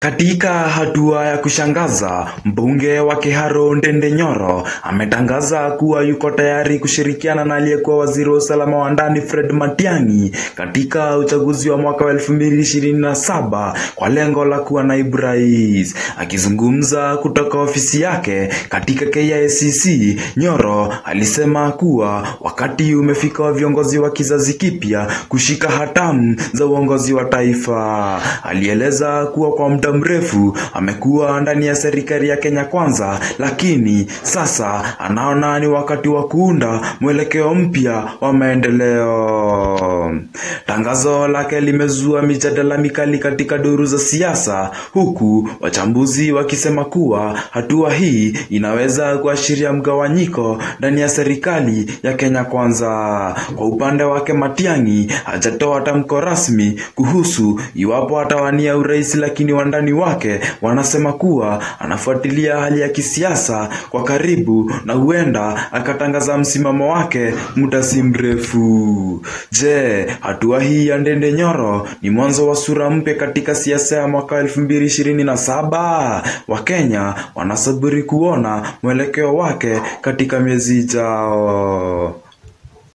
Katika hatua ya kushangaza, mbunge wa Kiharu Ndindi Nyoro ametangaza kuwa yuko tayari kushirikiana na aliyekuwa waziri wa usalama wa ndani Fred Matiang'i katika uchaguzi wa mwaka wa 2027 kwa lengo la kuwa naibu rais. Akizungumza kutoka ofisi yake katika KICC, Nyoro alisema kuwa wakati umefika wa viongozi wa kizazi kipya kushika hatamu za uongozi wa taifa. Alieleza kuwa kwa muda mrefu amekuwa ndani ya serikali ya Kenya Kwanza, lakini sasa anaona ni wakati wa kuunda mwelekeo mpya wa maendeleo. Tangazo lake limezua mijadala mikali katika duru za siasa, huku wachambuzi wakisema kuwa hatua hii inaweza kuashiria mgawanyiko ndani ya serikali ya Kenya Kwanza. Kwa upande wake, Matiang'i hajatoa tamko rasmi kuhusu iwapo atawania urais, lakini wandani wake wanasema kuwa anafuatilia hali ya kisiasa kwa karibu na huenda akatangaza msimamo wake muda si mrefu. Je, hatua hii ya Ndindi Nyoro ni mwanzo wa sura mpya katika siasa ya mwaka 2027? Wakenya wanasubiri kuona mwelekeo wake katika miezi ijao.